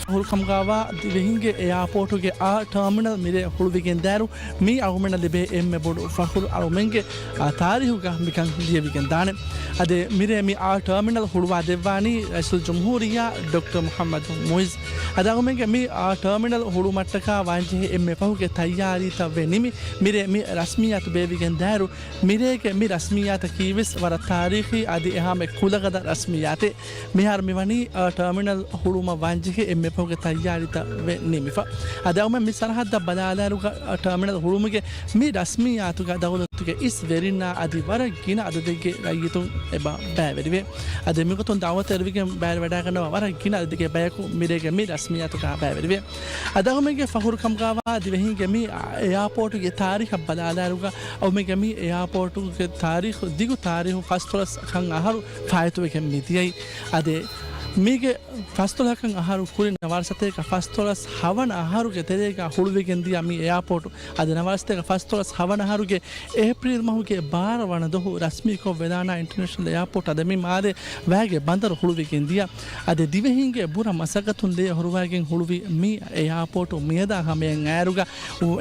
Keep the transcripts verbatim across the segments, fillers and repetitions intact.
ފަހުރުކަމުގާވާ ދިވެހިންގެ އެއާޕޯޓުގެ އާ ޓާމިނަލް މިރޭ ހުޅުވިގެންދާއިރު، މި އަޅުގަނޑަށް ލިބޭ އެންމެ ބޮޑު ފަޚުރު އަޅުމެންގެ، އާ، ތާރީހުގަ މިކަން ލިޔެވިގެން ދާނެ. އަދި މިރޭ މި އާ ޓާމިނަލް ހުޅުވާ ދެއްވާނީ ރައީސުލްޖުމްހޫރިއްޔާ ޑޮކްޓަރ މުޙައްމަދު މުޢިއްޒު. އަދި އަޅުމެންގެ މި އާ ޓާމިނަލް ހުޅުވުމަށްޓަކާ ވާންޖެހޭ އެންމެ ފަހުގެ ތައްޔާރީތައް ވެ ނިމި، މިރޭ މި ރަސްމިއްޔާތު ބޭއްވިގެންދާއިރު، މިރޭގެ މި ރަސްމިއްޔާތަކީވެސް ވަރަށް ތާރީޚީ އަދި އެހާމެ ކުލަގަދަ ރަސްމިއްޔާތެއް. މިހާރު މިވަނީ އާ ޓާމިނަލް ހުޅުވުމަށް ވާންޖެހޭ އެންމެ ފަހުގެ ތައްޔާރީތައް ވެ ނިމިފަ. އަދި އަޅުމެން މި ސަރަހައްދަށް ބަލާލާއިރުގަ، އާ ޓާމިނަލް ހުޅުވުމުގެ މި ރަސްމިއްޔާތުގަ ދައުލަތުގެ އިސް ވެރިންނާ އަދި ވަރަށް ގިނަ އަދަދެއްގެ ރައްޔިތުން އެބަ ބައިވެރިވޭ. އަދި މިގޮތުން ދައުވަތު އެރިވިގެން ބައިވެރިވެވަޑައިގަންނަވާ ވަރަށް ގިނަ އަދަދެއްގެ ބަޔަކު މިރޭގެ މި ރަސްމިއްޔާތުގަ ބައިވެރިވޭ. އަދި އަޅުމެންގެ ފަޚުރުކަމުގާވާ ދިވެހިންގެ މި އެއާޕޯޓުގެ ތާރީޚަށް ބަލާލާއިރުގަ، އަޅުމެންގެ މި އެއާޕޯޓުގެ ތާރީޚު ދިގު ތާރީޚު ފަސްދޮޅަސް ކަން އަހަރު ފާއިތުވެގެން މިދިޔައީ. އަދި މީގެ ފަސްދޮޅަސް ކަން އަހަރު ކުރިން ނަވާރަސަތޭކަ ފަސްދޮޅަސް ހަވަނަ އަހަރުގެ ތެރޭގަ ހުޅުވިގެން ދިޔަ މި އެއާޕޯޓު އަދި ނަވާރަސަތޭކަ ފަސްދޮޅަސް ހަވަނަ އަހަރުގެ އޭޕްރީލް މަހުގެ ބާރަ ވަނަ ދުވަހު ރަސްމީކޮށް ވެލާނާ އިންޓަރނޭޝަނަލް އެއާޕޯޓް އަދި މި މާލޭ ވައިގެ ބަނދަރު ހުޅުވިގެން ދިޔަ. އަދި ދިވެހިންގެ ބުރަ މަސައްކަތުން ލޭ ހުޅުވައިގެން ހުޅުވި މި އެއާޕޯޓު މިއަދާ ހަމަޔަށް އައިއިރުގަ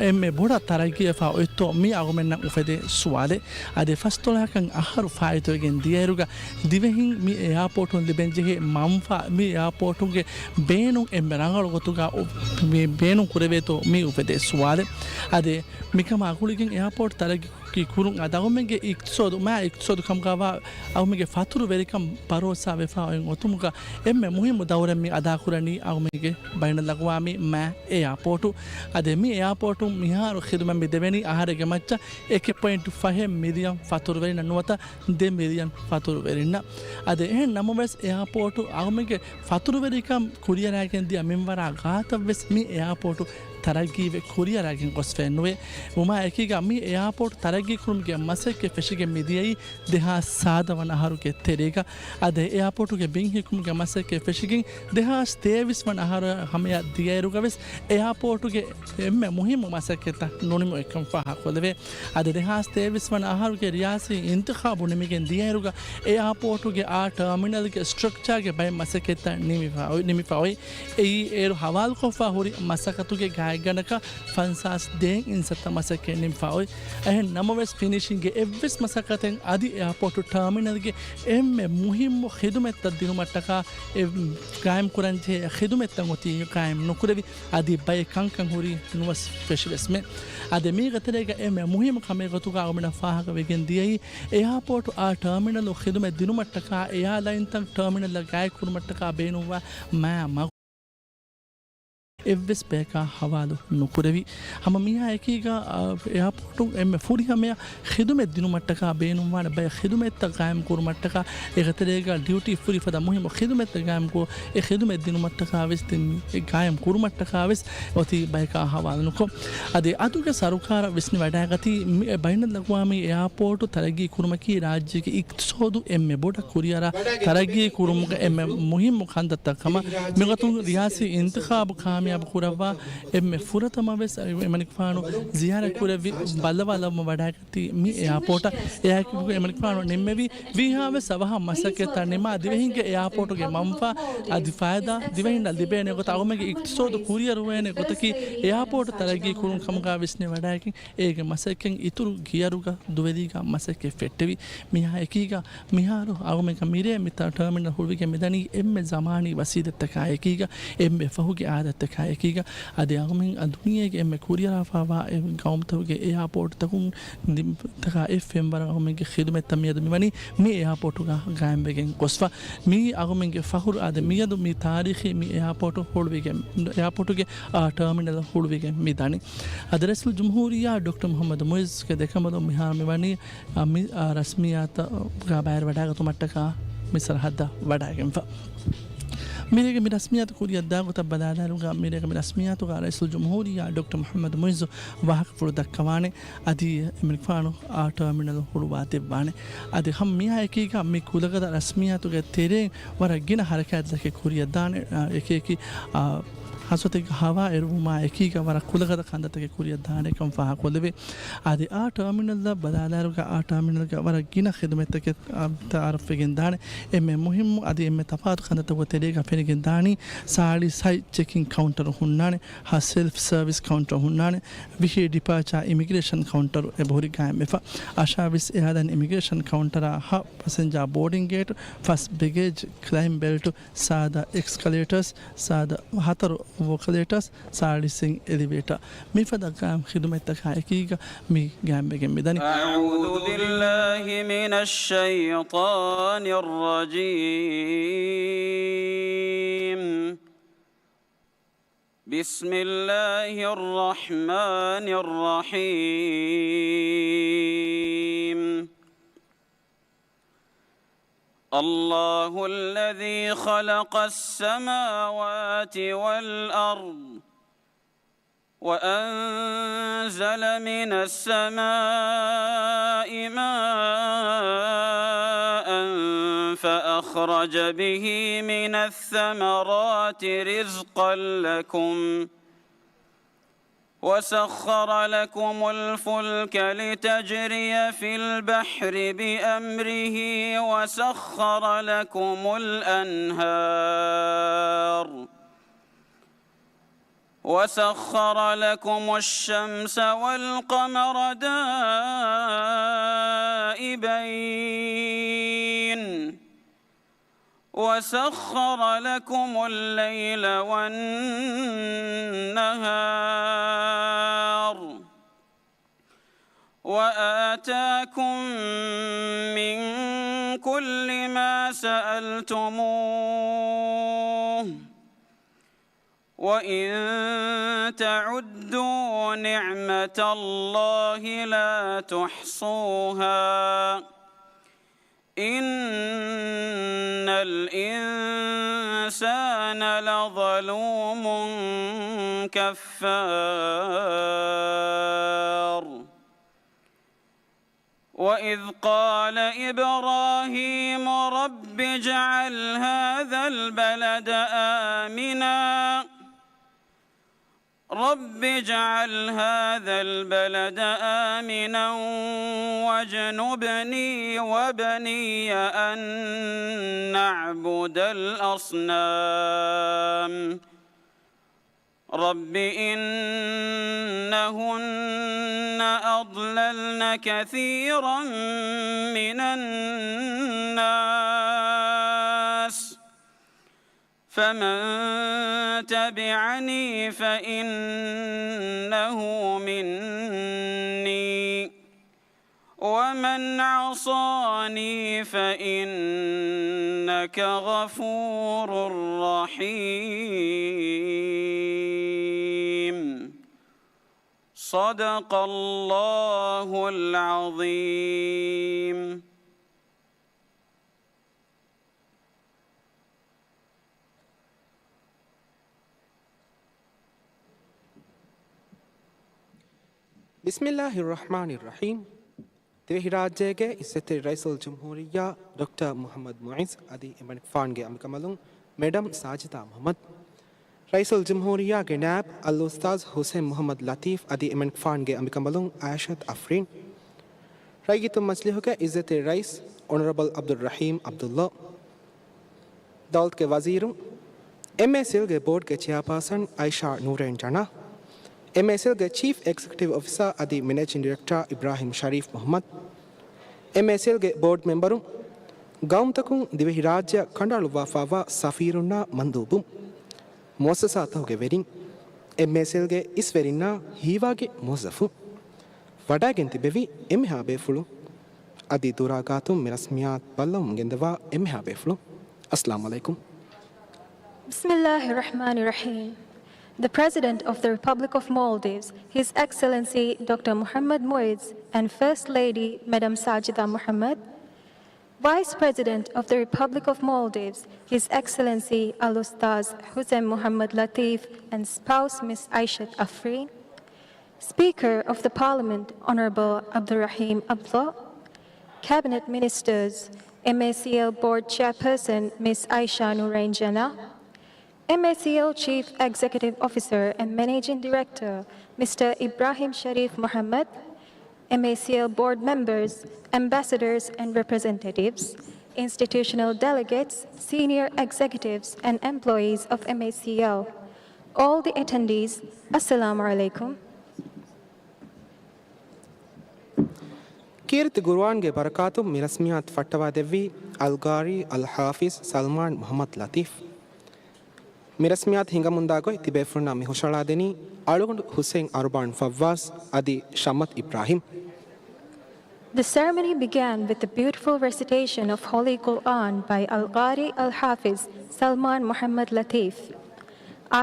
އެންމެ ބޮޑަށް ތަރައްގީވެފަ އޮތްތޯ މީ އަޅުގަނޑުމެންނަށް އުފެދޭ ސުވާލެއް. އަދި ފަސްދޮޅަހަކަށް އަހަރު ފާއިތުވެގެން ދިޔައިރުގަ ދިވެހިން މި އެއާޕޯޓުން ލިބެންޖެހޭ މަންފާ، މި އެއާޕޯޓުގެ ބޭނުން އެންމެ ރަނގަޅު ގޮތުގަ އު-، މި ބޭނުން ކުރެވޭތޯ މީ އުފެދޭ ސުވާލެއް. އަދި މިކަމާ ގުޅިގެން އެއާޕޯޓް ތަރައްގީ ކުރުން އަދި އަޅުމެންގެ އިޤްތިޞާދު، މާ އިޤްތިޞާދު ކަމުގާވާ އަޅުމެންގެ ފަތުރުވެރިކަން ބަރޯސާ ވެފާ އޮތް އޮތުމުގަ އެންމެ މުހިއްމު ދައުރެއް މި އަދާކުރަނީ އަޅުމެންގެ ބައިނަލްއަގްވާމީ މާ އެއާޕޯޓު. އަދި މި އެއާޕޯޓު މިހާރު ޚިދުމަތް މި ދެވެނީ އަހަރެއްގެ މައްޗަށް އެކެއް ޕޮއިންޓު ފަހެއް މިލިއަން ފަތުރުވެރިންނަށް ނުވަތަ ދެ މިލިއަން ފަތުރުވެރިންނަށް. އަދި އެހެން ނަމަވެސް އެއާޕޯޓު އަޅުމެންގެ ފަތުރުވެރިކަން ކުރިއަރާގެން ދިޔަ މިންވަރާ ގާތަށްވެސް މި އެއާޕޯޓު ތަރައްގީވެ ކުރިއަރާގެން ގޮސްފައެއް ނުވޭ. ވުމާ އެކީގަ މި އެއާޕޯޓް ތަރައްގީ ކުރުމުގެ މަސައްކަތް ފެށިގެން މިދިޔައީ ދެހާސް ސާދަ ވަނަ އަހަރުގެ ތެރޭގަ. އަދި އެއާޕޯޓުގެ ބިން ހިއްކުމުގެ މަސައްކަތް ފެށިގެން ދެހާސް ތޭވީސް ވަނަ އަހަރު ހަމަޔަށް ދިޔައިރުގަވެސް އެއާޕޯޓުގެ އެންމެ މުހިއްމު މަސައްކަތްތައް ނުނިމުވިކަން ފާހަގަކޮށްލެވޭ. އަދި ދެހާސް ތޭވީސް ވަނަ އަހަރުގެ ރިޔާސީ އިންތިޚާބު ނިމިގެން ދިޔައިރުގަ އެއާޕޯޓުގެ އާ ޓާމިނަލްގެ ސްޓްރަކްޗާގެ ބައެއް މަސައްކަތްތައް ނިމިފަ އޮތް، ނިމިފަ އޮތް. އެއީ އޭރު ހަވާލުކޮށްފަ ހުރި މަސައްކަތުގެ ގާތްގަނޑަކަށް ފަންސާސް ދޭއް އިންސައްތަ މަސައްކަތް ނިމިފަ އޮތް. އެހެން ނަމަވެސް ފިނިޝިންގގެ އެއްވެސް މަސައްކަތެއް އަދި އެއާޕޯޓު ޓާމިނަލްގެ އެންމެ މުހިއްމު ޚިދުމަތްތައް ދިނުމަށްޓަކާ އެ ގާއިމް ކުރަންޖެހޭ ޚިދުމަތްތައް އޮތީ ގާއިމް ނުކުރެވި، އަދި ބައެއް ކަންކަން ހުރީ ނުވަސް ފެށިވެސްމެ. އަދި މީގެ ތެރޭގަ އެންމެ މުހިއްމު ކަމެއް ގޮތުގަ އަޅުގަނޑަށް ފާހަގަވެގެން ދިޔައީ، އެއާޕޯޓު އާ ޓާމިނަލު ޚިދުމަތް ދިނުމަށްޓަކާ އެއާލައިންތައް ޓާމިނަލްއަށް ގާތް ކުރުމަށްޓަކާ ބޭނުންވާ މާ މަގު އެއްވެސް ބަޔަކާ ހަވާލު ނުކުރެވި. ހަމަ މިއާ އެކީގަ، އާ، އެއާޕޯޓު އެންމެ ފުރިހަމަޔަށް ޚިދުމަތް ދިނުމަށްޓަކާ ބޭނުންވާނެ ބައެއް ޚިދުމަތްތައް ގާއިމް ކުރުމަށްޓަކާ، އޭގެ ތެރޭގަ ޑިއުޓީ ފުރި ފަދަ މުހިއްމު ޚިދުމަތްތައް ގާއިމް ކުރު، އެ ޚިދުމަތް ދިނުމަށްޓަކާ ވެސް ދެން އެ ގާއިމް ކުރުމަށްޓަކާ ވެސް އޮތީ ބަޔަކާ ހަވާލު ނުކޮށް. އަދި އަދުގެ ސަރުކާރަށް ވިސްނިވަޑައިގަތީ، މި އެ ބައިނަލްއަގްވާމީ އެއާޕޯޓު ތަރައްގީ ކުރުމަކީ ރާއްޖޭގެ އިޤްތިޞާދު އެންމެ ބޮޑަށް ކުރިއަރާ ތަރައްގީ ކުރުމުގެ އެންމެ މުހިއްމު ކަންތައްތައް ކަމަށް. މިގޮތުން ރިޔާސީ އިންތިޚާބު ކާމިޔާބު ކުރައްވާ އެންމެ ފުރަތަމަ ވެސް އެމަނިކުފާނު ޒިޔާރަތް ކުރެއްވި ބައްލަވާލައްވަމުން ވަޑައިގަތީ މި އެއާޕޯޓަށް. އެއާއެކު އެމަނިކުފާނު ނިންމެވީ ވީހާވެސް އަވަހަށް މަސައްކަތްތައް ނިމާ ދިވެހިންގެ އެއާޕޯޓުގެ މަންފާ އަދި ފައިދާ ދިވެހިންނަށް ލިބޭނެ ގޮތަށް އަޅުމެންގެ އިޤްތިޞާދު ކުރިއަރުވޭނެ ގޮތަކީ އެއާޕޯޓު ތަރައްގީ ކުރުން ކަމުގަ ވިސްނިވަޑައިގެން އޭގެ މަސައްކަތް އިތުރު ގިޔަރުގަ ދުވެލީގަ މަސައްކަތް ފެއްޓެވި. މިހާ އެކީގަ މިހާރު އަޅުމެންގެ މިރޭ މި ތަ-، ޓާމިނަލް ހުޅުވިގެން މިދަނީ އެންމެ ޒަމާނީ ވަސީލަތްތަކާ އެކީގަ އެންމެ ފަހުގެ އާދަތްތަކާ އެކީގަ. އަދި އަޅުމެން ދުނިޔޭގެ އެންމެ ކުރިއަރާފައިވާ އެ ގައުމުތަކުގެ އެއާޕޯޓްތަކުން ތަކާ އެއް ފެންވަރަށް އަޅުމެންގެ ޚިދުމަތްތައް މިއަދު މިވަނީ މި އެއާޕޯޓުގަ ގާއިމްވެގެން ގޮސްފަ. މީ އަޅުމެންގެ ފަޚުރު. އަދި މިއަދު މި ތާރީޚީ މި އެއާޕޯޓު ހުޅުވިގެން، އެއާޕޯޓުގެ އާ ޓާމިނަލް ހުޅުވިގެން މި ދަނީ. އަދި ރައީސުލްޖުމްހޫރިއްޔާ ޑޮކްޓަރ މުޙައްމަދު މުޢިއްޒުގެ ދެކަނބަލުން މިހާރު މިވަނީ، އާ، މި، އާ، ރަސްމިއްޔާތަށް ގާ ބައިވެރިވަޑައިގަތުމަށްޓަކާ މި ސަރަހައްދަށް ވަޑައިގެންފަ. މިރޭގެ މި ރަސްމިއްޔާތު ކުރިއަށްދާ ގޮތަށް ބަލާލާއިރުގަ، މިރޭގެ މި ރަސްމިއްޔާތުގަ ރައީސުލްޖުމްހޫރިއްޔާ ޑޮކްޓަރ މުޙައްމަދު މުޢިއްޒު ވާހަކަފުޅު ދައްކަވާނެ. އަދި އެމަނިކުފާނު އާ ޓާމިނަލް ހުޅުވާ ދެއްވާނެ. އަދި ހަމަ މިއާ އެކީގަ މި ކުލަގަދަ ރަސްމިއްޔާތުގެ ތެރެއިން ވަރަށް ގިނަ ހަރަކާތްތަކެއް ކުރިއަށްދާނެ، އާ، އެކި އެކި، އާ، ހަސަތެއްގެ ހަވާ އެރުވުމާ އެކީގަ ވަރަށް ކުލަގަދަ ކަންތައްތަކެއް ކުރިއަށް ދާނެކަން ފާހަގަކޮށްލެވޭ. އަދި އާ ޓާމިނަލްއަށް ބަލާލާއިރުގަ އާ ޓާމިނަލްގަ ވަރަށް ގިނަ ޚިދުމަތްތަކެއް ތައާރަފްވެގެން ދާނެ. އެންމެ މުހިއްމު އަދި އެންމެ ތަފާތު ކަންތައްތަކުގެ ތެރޭގަ ފެނިގެން ދާނީ ސާޅީސް ހަތް ޗެކިން ކައުންޓަރު ހުންނާނެ، ހަ ސެލްފް ސަރވިސް ކައުންޓަރު ހުންނާނެ، ވިހި ޑިޕާޗާ އިމިގްރޭޝަން ކައުންޓަރު އެބަހުރި ގާއިމްވެފަ. އަށާވީސް އެހާލަން އިމިގްރޭޝަން ކައުންޓަރާ ހަ ޕަސެންޖާ ބޯޑިން ގޭޓް، ފަސް ބެގޭޖް ކްލައިމް ބެލްޓް، ސާދަ އެކްސްކަލޭޓަރސް، ސާދަ ހަތަރު ވޯކަލޭޓަރސް، ސާޅީސް އިން އެލިވޭޓާ. މިފަދަ ގާއިމް ޚިދުމަތްތަކާ އެކީގަ މި ގާއިމްވެގެން މިދަނީ. أعوذ بالله من الشيطان الرجيم. بسم الله الرحمن الرحيم. الله الذي خلق السماوات والأرض وأنزل من السماء ماء فأخرج به من الثمرات رزقا لكم وسخر لكم الفلك لتجري في البحر بأمره وسخر لكم الأنهار وسخر لكم الشمس والقمر دائبين وسخر لكم الليل والنهار وآتاكم من كل ما سألتموه وإن تعدوا نعمة الله لا تحصوها إن الإنسان لظلوم كفار. وإذ قال إبراهيم رب اجعل هذا البلد آمنا رب اجعل هذا البلد آمنا واجنبني وبني أن نعبد الأصنام. رب إنهن أضللن كثيرا من الناس فمن تبعني فإنه مني ومن عصاني فإنك غفور رحيم. صدق الله العظيم. ބިސްމިއްލާހި ރަޙްމާނި ރަޙީމް. ދިވެހިރާއްޖޭގެ އިއްޒަތްތެރި ރައީސުލްޖުމްހޫރިއްޔާ ޑޮކްޓަރ މުޙައްމަދު މުޢިއްޒު އަދި އެމަނިކުފާނުގެ އަނބިކަނބަލުން މެޑަމް ސާޖިދާ މުޙައްމަދު، ރައީސުލްޖުމްހޫރިއްޔާގެ ނާއިބު އަލްއުސްތާޛު ޙުސައިން މުޙައްމަދު ލަތީފް އަދި އެމަނިކުފާނުގެ އަނބިކަނބަލުން އާއިޝަތު ޢަފްރީން، ރައްޔިތުން މަޖިލީހުގެ އިއްޒަތްތެރި ރައީސް އޮނަރަބަލް ޢަބްދުއްރަޙީމް ޢަބްދުﷲ، ދައުލަތުގެ ވަޒީރުން، އެމްއޭސީއެލްގެ ބޯޑްގެ ޗެއާޕާސަން އައިޝާ ނޫރައިން ޖަނާ، އެމްއޭސީއެލްގެ ޗީފް އެގްޒެކެޓިވް އޮފިސާ އަދި މެނޭޖިން ޑިރެކްޓާ އިބްރާހީމް ޝަރީފް މުޙައްމަދު، އެމްއޭސީއެލްގެ ބޯޑް މެމްބަރުން، ގައުމުތަކުން ދިވެހިރާއްޖެއަށް ކަނޑައަޅުއްވާފާވާ ސަފީރުންނާ މަންދޫބުން، މުއައްސަސާތަކުގެ ވެރިން، އެމްއޭސީއެލްގެ އިސްވެރިންނާ ހީވާގި މުވައްޒަފުން، ވަޑައިގެން ތިއްބެވި އެންމެހާ ބޭފުޅުން، އަދި ދުރާ ގާތުން މި ރަސްމިއްޔާތު ބައްލަވަމުން ގެންދަވާ އެންމެހާ ބޭފުޅުން، އައްސަލާމު ޢަލައިކުމް. بسم الله الرحمن الرحيم. The President of the Republic of Maldives, His Excellency Doctor Muhammad Muizz, and First Lady Madam Sajida Muhammad, Vice President of the Republic of Maldives, His Excellency Al-Ustaz Hussein Muhammad Latif, and spouse Miss Aishat Afreen, Speaker of the Parliament, Honorable Abdurrahim Abdullah, Cabinet Ministers, M A C L Board Chairperson Miss Aisha Nurain Jana, M A C L Chief Executive Officer and Managing Director, Mister Ibrahim Sharif Muhammad, M A C L board members, ambassadors and representatives, institutional delegates, senior executives and employees of M A C L. All the attendees, Assalamu alaikum. ކީރިތި ގުރުއާންގެ ބަރަކާތުން މި ރަސްމިއްޔާތު ފައްޓަވާދެއްވީ އަލްގާރީ އަލް ޙާފިޒް ސަލްމާން މުޙައްމަދު ލަތީފް. މި ރަސްމިއްޔާތު ހިނގަމުންދާ ގޮތް ތިބޭފުޅުންނާ މި ހުށަހަޅާދެނީ އަޅުގަނޑު ޙުސައިން އަރުބާން ފައްވާޒް އަދި ޝައްމަތް އިބްރާހިމް. The ceremony began with the beautiful recitation of Holy Quran by Al-Qari Al-Hafiz Salman Muhammad Latif.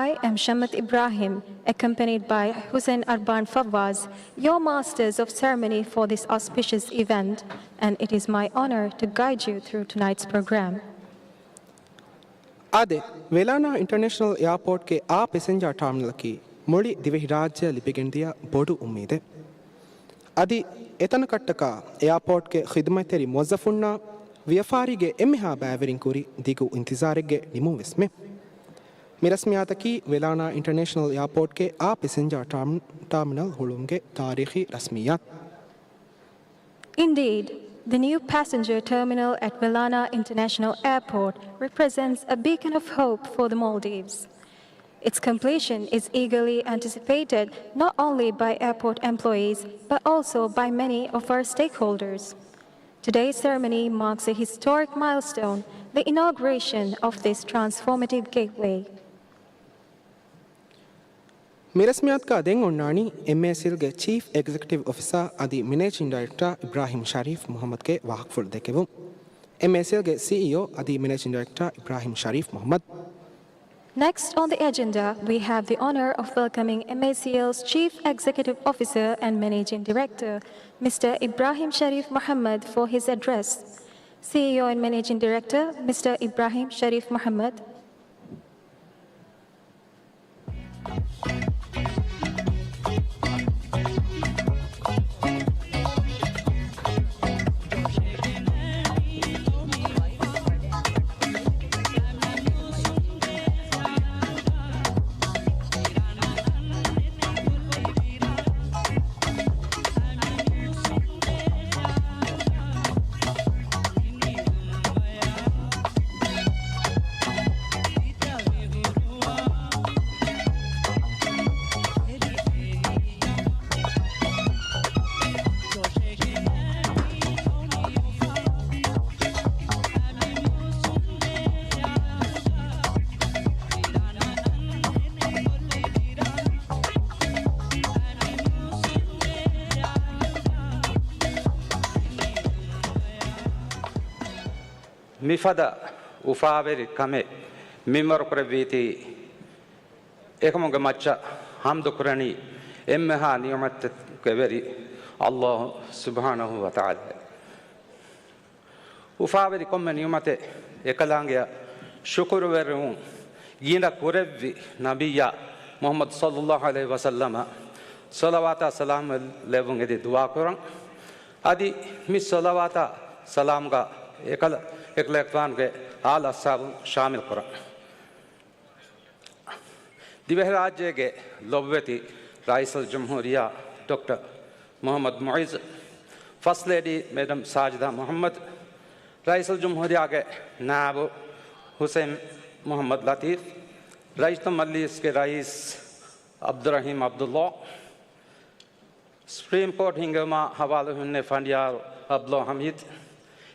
I am Shammat Ibrahim, accompanied by Hussein Arban Fawaz, your masters of ceremony for this auspicious event, and it is my honor to guide you through tonight's program. އާދެ، ވެލާނާ އިންޓަރނޭޝަނަލް އެއާޕޯޓްގެ އާ ޕެސެންޖާ ޓާމިނަލަކީ މުޅި ދިވެހިރާއްޖެއަށް ލިބިގެންދިޔަ ބޮޑު އުއްމީދެއް. އަދި އެތަނަކަށްޓަކާ އެއާޕޯޓްގެ ޚިދުމަތްތެރި މުވައްޒަފުންނާ ވިޔަފާރީގެ އެންމެހާ ބައިވެރިން ކުރި ދިގު އިންތިޒާރެއްގެ ނިމުންވެސްމެ. މި ރަސްމިއްޔާތަކީ ވެލާނާ އިންޓަރނޭޝަނަލް އެއާޕޯޓްގެ އާ ޕެސެންޖާ ޓާމް-، ޓާމިނަލް ހުޅުވުމުގެ ތާރީޚީ ރަސްމިއްޔާތު. Indeed, the new passenger terminal at Welana International Airport represents a beacon of hope for the Maldives. Its completion is eagerly anticipated not only by airport employees but also by many of our stakeholders. Today's ceremony marks a historic milestone, the inauguration of this transformative gateway. މި ރަސްމިއްޔާތުގަ ދެން އޮންނާނީ އެމްއޭސީއެލްގެ ޗީފް އެގްޒެކެޓިވް އޮފިސާ އަދި މެނޭޖިން ޑައިރެކްޓާ އިބްރާހިމް ޝަރީފް މުޙައްމަދުގެ ވާހަކަފުޅު ދެކެވުން. އެމްއޭސީއެލްގެ ސީއީއޯ އަދި މެނޭޖިން ޑައިރެކްޓާ އިބްރާހިމް ޝަރީފް މުޙައްމަދު. Next on the agenda, we have the honor of welcoming M A C L's Chief Executive Officer and Managing Director, Mister Ibrahim Sharif Muhammad, for his address. C E O and Managing Director, Mister Ibrahim Sharif Muhammad. މިފަދަ އުފާވެރި ކަމެއް މިންވަރު ކުރެއްވީތީ، އެކަމުގެ މައްޗަށް ޙަމްދު ކުރަނީ އެންމެހާ ނިޢުމަތެއްގެ ވެރި ﷲ ސުބްޙާނަހޫ ވަތަޢާލާ. އުފާވެރި ކޮންމެ ނިޢުމަތެއް އެކަލާނގެއަށް ޝުކުރުވެރިވުން ގިނަ ކުރެއްވި ނަބިއްޔާ މުޙައްމަދު ޞައްލައްލާހު ޢަލައިހި ވަސައްލަމަށް ޞަލަވާތާ ސަލާމް ލެއްވުން އެދި ދުޢާ ކުރަން. އަދި މި ޞަލަވާތާ ސަލާމްގަ އެކަލަ، އެކަލޭގެފާނުގެ އާލް އަޞްޙާބު ޝާމިލް ކުރަން. ދިވެހިރާއްޖޭގެ ލޮބުވެތި ރައީސުލްޖުމްހޫރިއްޔާ ޑޮކްޓަރ މުޙައްމަދު މުޢިއްޒު، ފަސްޓް ލޭޑީ މެޑަމް ސާޖިދާ މުޙައްމަދު، ރައީސުލްޖުމްހޫރިއްޔާގެ ނާއިބު ޙުސައިން މުޙައްމަދު ލަތީފް، ރައްޔިތުންގެ މަޖިލީސްގެ ރައީސް ޢަބްދުއްރަޙީމް ޢަބްދުއްލާ، ސުޕްރީމް ކޯޓް ހިންގެވުމާ ޙަވާލު ހުންނެވި ފަނޑިޔާރު ޢަބްދުއްލާ ޙަމީދު،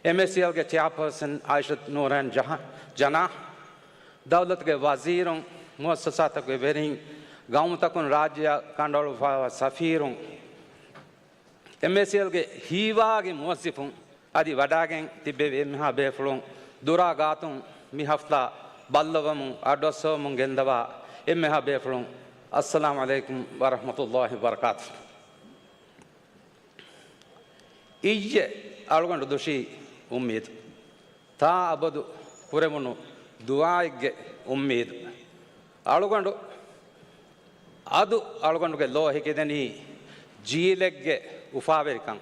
އެމްއޭސީއެލްގެ ޗެއާޕާސަން ޢާއިޝަތު ނޫރައިން ޖަހާ، ޖަނާ، ދައުލަތުގެ ވަޒީރުން، މުއައްސަސާތަކުގެ ވެރިން، ގައުމުތަކުން ރާއްޖެއަށް ކަނޑައަޅުއްވާ ސަފީރުން، އެމްއޭސީއެލްގެ ހީވާގި މުވައްޒިފުން، އަދި ވަޑާގެން ތިއްބެވި އެންމެހާ ބޭފުޅުން، ދުރާ ގާތުން މި ހަފްތާ ބައްލަވަމުން އަޑުއައްސަވަމުން ގެންދަވާ އެންމެހާ ބޭފުޅުން، އައްސަލާމު ޢަލައިކުމް ވަރަޙްމަތުﷲ ވަބަރަކާތުހު. އިއްޔެ އަޅުގަނޑު ދުށީ އުއްމީދު. ތާ އަބަދު ކުރެވުނު ދުޢާއެއްގެ އުއްމީދު. އަޅުގަނޑު އަދު އަޅުގަނޑުގެ ލޯ ހެކިދެނީ ޖީލެއްގެ އުފާވެރިކަން.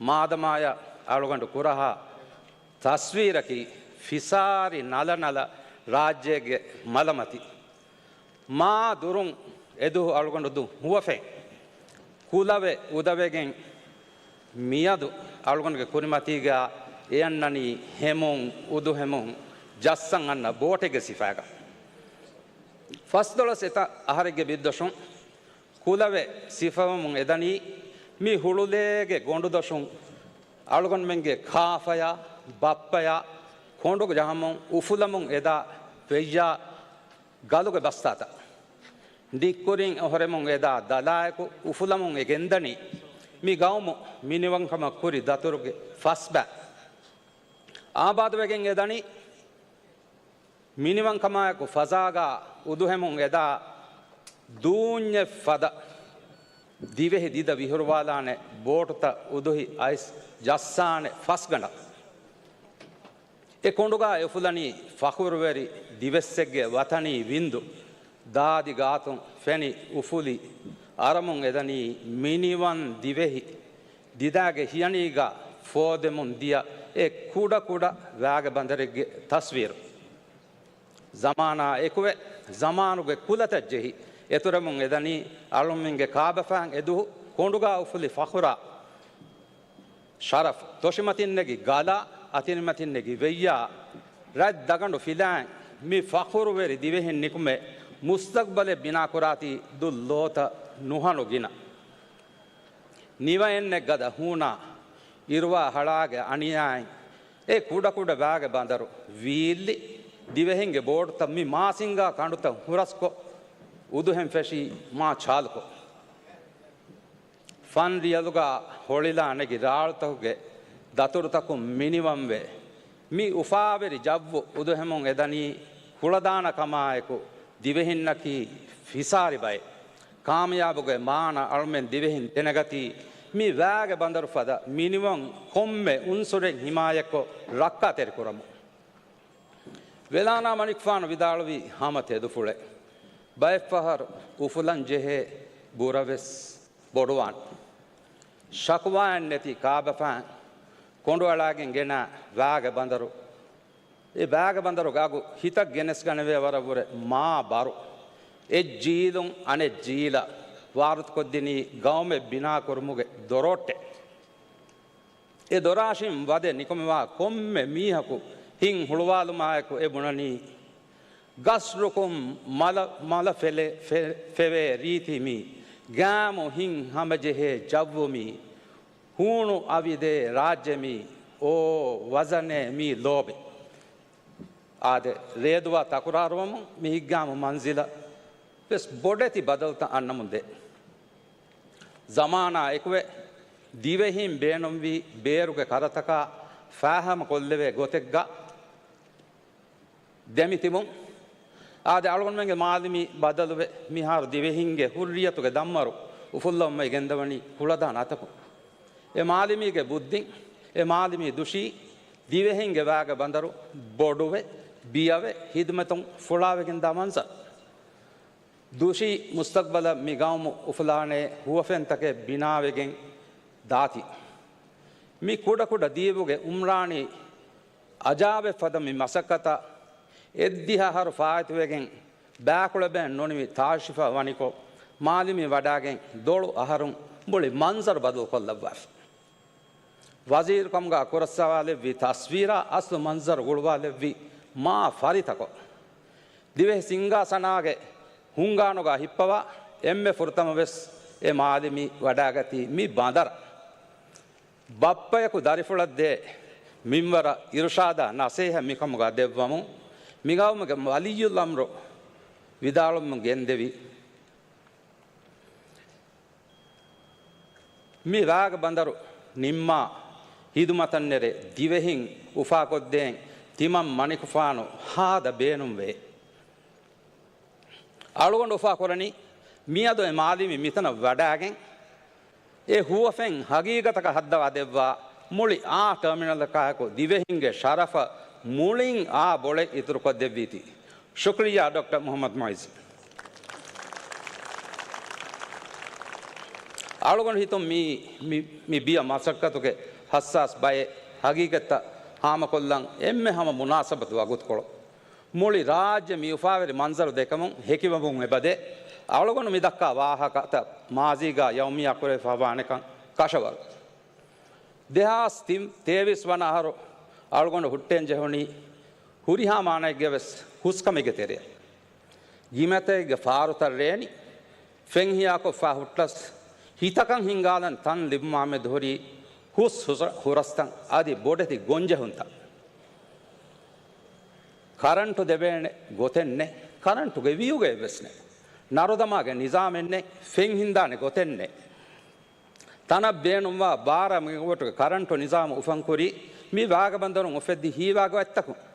މާދަމާޔަށް އަޅުގަނޑު ކުރަހާ ތަސްވީރަކީ ފިސާރި ނަލަނަލަ ރާއްޖޭގެ މަލަމަތި. މާ ދުރުން އެދުވަހު އަޅުގަނޑު ދު ހުވަފެން ކުލަވެ އުދަވެގެން މިއަދު އަޅުގަނޑުގެ ކުރިމަތީގަ އެ އަންނަނީ ހެމުން، އުދުހެމުން ޖައްސަން އަންނަ ބޯޓެއްގެ ސިފައިގަ. ފަސްދޮޅަސް އެތައް އަހަރެއްގެ ބިރުދޮށުން ކުލަވެ ސިފަވަމުން އެދަނީ މި ހުޅުލޭގެ ގޮނޑުދޮށުން އަޅުގަނޑުމެންގެ ކާފަޔާ، ބައްޕަޔާ، ކޮނޑު ޖަހަމުން އުފުލަމުން އެދާ ވެއްޔާ ގަލުގެ ބަސްތާތައް. ނިއްކުރިން އޮހޮރެމުން އެދާ ދަލާއެކު އުފުލަމުން އެ ގެންދަނީ މި ގައުމު މިނިވަންކަމަށް ކުރި ދަތުރުގެ ފަސްބައި. އާބާދުވެގެން އެދަނީ މިނިވަންކަމާއެކު ފަޒާގާ އުދުހެމުން އެދާ ދޫންޏެއް ފަދަ ދިވެހި ދިދަ ވިހުރުވާލާނެ ބޯޓުތައް އުދުހި އައިސް ޖައްސާނެ ފަސްގަނޑަށް. އެ ކޮނޑުގާ އެ އުފުލަނީ ފަޚުރުވެރި ދިވެއްސެއްގެ ވަތަނީ ވިންދު، ދާދި ގާތުން ފެނި އުފުލި އަރަމުން އެދަނީ މިނިވަން ދިވެހި ދިދާގެ ހިޔަނީގާ ފޯދެމުން ދިޔަ އެ ކުޑަ ކުޑަ ވާގެ ބަނދަރެއްގެ ތަސްވީރު. ޒަމާނާ އެކުވެ، ޒަމާނުގެ ކުލަތައް ޖެހި، އެތުރެމުން އެދަނީ އަޅުމެންގެ ކާބަފާން އެދުހު ކޮނޑުގާ އުފުލި ފަޚުރާ ޝަރަފް، ތޮށިމަތިން ނެގި ގަލާ، އަތިނިމަތިން ނެގި ވެއްޔާ، ރަތް ދަގަނޑު ފިލާން މި ފަޚުރުވެރި ދިވެހިން ނިކުމެ، މުސްތަގްބަލެއް ބިނާކުރާތީ ދުށް ލޯތައް ނުހަނު ގިނަ. ނިވައެއްނެއް ގަދަ ހޫނާ އިރުވާ ހަޅާގެ އަނިޔާއިން އެ ކުޑަ ކުޑަ ވާގެ ބަނދަރު ވީއްލި، ދިވެހިންގެ ބޯޓުތައް މި މާސިންގާ ކަނޑުތައް ހުރަސްކޮށް، އުދުހެން ފެށީ މާ ޗާލުކޮށް. ފަން ރިޔަލުގާ ހޮޅިލާ ނެގި ރާޅުތަކުގެ ދަތުރުތަކުން މިނިވަންވެ، މި އުފާވެރި ޖައްވު އުދުހެމުން އެދަނީ ކުޅަދާނަ ކަމާއެކު، ދިވެހިންނަކީ ފިސާރި ބައެއް. ކާމިޔާބުގެ މާނަ އަޅުމެން ދިވެހިން ދެނެގަތީ، މި ވާގެ ބަނދަރު ފަދަ މިނިވަން ކޮންމެ އުންސުރެއް ހިމާޔަތްކޮށް ރައްކާތެރިކުރަމުން. ވެލާނާ މަނިކުފާނު ވިދާޅުވީ ހަމަ ތެދުފުޅެއް. ބައެއްފަހަރު އުފުލަން ޖެހޭ ބުރަވެސް ބޮޑުވާނެ. ޝަކުވާއެއް ނެތި ކާބަފާން ކޮނޑުއަޅާގެން ގެނަ ވާގެ ބަނދަރު. އެ ވާގެ ބަނދަރުގެ އަގު ހިތަށް ގެނެސްގަނެވޭ ވަރަށްވުރެ މާ ބާރު. އެއް ޖީލުން އަނެއް ޖީލަށް ވާރުތުކޮށްދިނީ ގައުމެއް ބިނާކުރުމުގެ ދޮރޯއްޓެއް. އެ ދޮރާށިން ވަދެ ނިކުމެވާ ކޮންމެ މީހަކު ހިތް ހުޅުވާލުމާއެކު އެ ބުނަނީ، ގަސްރުކުން މަލަ، މަލަ ފެލެ، ފެ، ފެވޭ ރީތި މީ، ގާމު ހިތް ހަމަޖެހޭ ޖައްވު މީ، ހޫނު އަވިދޭ ރާއްޖެ މީ، އޯ ވަޒަނޭ މީ ލޯބި. އާދެ، ރޭދުވާ ތަކުރާރުވަމުން މި ހިތްގާމު މަންޒިލަށް ވެސް ބޮޑެތި ބަދަލުތައް އަންނަމުން ދޭ. ޒަމާނާ އެކުވެ، ދިވެހިން ބޭނުންވީ ބޭރުގެ ކަރަތަކާ ފާހަމަކޮށްލެވޭ ގޮތެއްގަ ދެމިތިބުން. އާދެ، އަޅުގަނޑުމެންގެ މާލެމީ ބަދަލުވެ، މިހާރު ދިވެހިންގެ ހުއްރިއްޔަތުގެ ދަންމަރު އުފުއްލަވަމަށް ގެންދަވަނީ ކުޅަދާނަ އަތަކުން. އެ މާލެމީގެ ބުއްދިން، އެ މާލެމީ ދުށީ ދިވެހިންގެ ވާގެ ބަނދަރު ބޮޑުވެ، ބިޔަވެ، ހިދުމަތުން ފުޅާވެގެންދާ މަންޒަރު. ދުށީ މުސްތަގްބަލަށް މި ގައުމު އުފުލާނޭ ހުވަފެންތަކެއް ބިނާވެގެން ދާތީ. މި ކުޑަކުޑަ ދީބުގެ އުމްރާނީ އަޖާބެއް ފަދަ މި މަސައްކަތަށް އެއްދިހަ އަހަރު ފާއިތުވެގެން ބާކުޅެބޭން ނުނިމި ތާޝިފާ ވަނިކޮށް، މާލެމީ ވަޑާގެން ދޮޅު އަހަރުން މުޅި މަންޒަރު ބަދަލުކޮށްލައްވާފި. ވަޒީރުކަމުގަ ކުރައްސަވާލެއްވި ތަސްވީރާ އަސްލު މަންޒަރު ގުޅުވާލެއްވި މާ ފަރިތަކޮށް، ދިވެހި ސިންގާސަނާގެ ހުންގާނުގަ ހިއްޕަވާ އެންމެ ފުރަތަމަވެސް އެ މާލެމީ ވަޑާގަތީ މި ބަނދަރަށް. ބައްޕަޔަކު ދަރިފުޅަށްދޭ މިންވަރަށް އިރުޝާދާ ނަސޭހަ މިކަމުގަ ދެއްވަމުން މިގައުމުގެ ވަލިއްޔުލްއަމްރު ވިދާޅުވަމުން ގެންދެވި. މި ވާގެ ބަނދަރު ނިންމާ ހިދުމަތަށް ނެރެ ދިވެހިން އުފާކޮށްދޭން ތިމަން މަނިކުފާނު ހާދަ ބޭނުންވޭ. އަޅުގަނޑު އުފާކުރަނީ މިއަދު އެ މާލެމީ މިތަނަށް ވަޑާގެން އެ ހުވަފެން ހަގީގަތަކަށް ހައްދަވާ ދެއްވާ މުޅި އާ ޓަރމިނަލަކާއެކު ދިވެހިންގެ ޝަރަފަށް މުޅިން އާ ބޮޅެއް އިތުރުކޮށްދެއްވީތީ. ޝުކްރިއްޔާ ޑޮކްޓަރ މުޙައްމަދު މުޢިއްޒު. އަޅުގަނޑު ހިތުން މީ، މި، މި ބިޔަ މަސައްކަތުގެ ހައްސާސް ބައެއް ހަގީގަތްތައް ހާމަކޮށްލަން އެންމެ ހަމަ މުނާސަބަތު ވަގުތުކޮޅު. މުޅި ރާއްޖެ މި އުފާވެރި މަންޒަރު ދެކަމުން ހެކިވަމުން އެބަދޭ. އަޅުގަނޑު މި ދައްކާ ވާހަކަތައް މާޒީގާ ޔައުމިއްޔާ ކުރެވިފަ ވާނެކަން ކަށަވަރު. ދެހާސް ތިން، ތޭވީސް ވަނަ އަހަރު އަޅުގަނޑު ހުއްޓެން ޖެހުނީ ހުރިހާ މާނައެއްގެ ވެސް ހުސްކަމެއްގެ ތެރެއަށް. ގިމަތައެއްގެ ފާރުތައް ރޭނި، ފެންހިޔާކޮށްފަ ހުއްޓަސް، ހިތަކަށް ހިންގާލަން ތަން ލިބުމާމެދު ހުރީ ހުސް ހުސް ހުރަސްތައް އަދި ބޮޑެތި ގޮންޖެހުންތައް. ކަރަންޓު ދެވޭނެ ގޮތެއް ނެތް، ކަރަންޓުގެ ވިއުގައެއް ވެސް ނެތް. ނަރުދަމާގެ ނިޒާމެއް ނެތް، ފެން ހިންދާނެ ގޮތެއް ނެތް. ތަނަށް ބޭނުންވާ ބާރަ މެގަވޮޓުގެ ކަރަންޓު ނިޒާމު އުފަންކުރީ މި ވާގަބަނދަރުން އުފެއްދި ހީވާގޮތްތަކުން.